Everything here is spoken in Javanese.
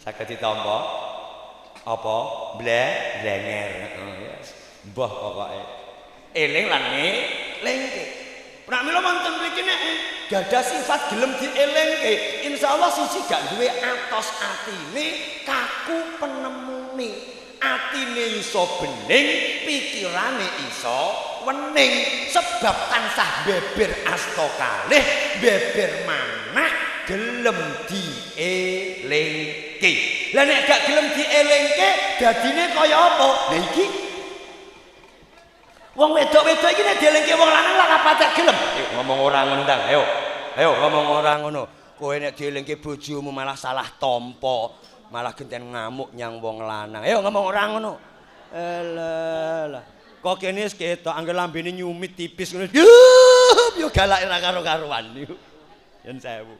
Saged ditampa apa? Blenger. Heeh, mbah pokoke. Eling lan ngelingke. Pramila wonten mriki nek gadah sifat gelem dielingke, insyaallah siji gak duwe atos atine, kaku penemune. Atine iso bening, pikirane iso wening, sebab tansah beber asta kalih, beber manah gelem dielingke. Lah nek gak gelem dielingke, dadine kaya apa? Lah iki wong wedok-wedok iki nek dielingke wong lanang lah patek gelem. Ayo ngomong ora ngono ndang, ayo. Ayo ngomong ora ngono. Kowe nek dielingke bojomu malah salah tampa, malah genten ngamuk nyang wong lanang. Ayo ngomong ora ngono. Elah. Kok kene wis ketok angger lambene nyumit tipis ngono. Yo galake ra karo-karuan niku. Yen sewu.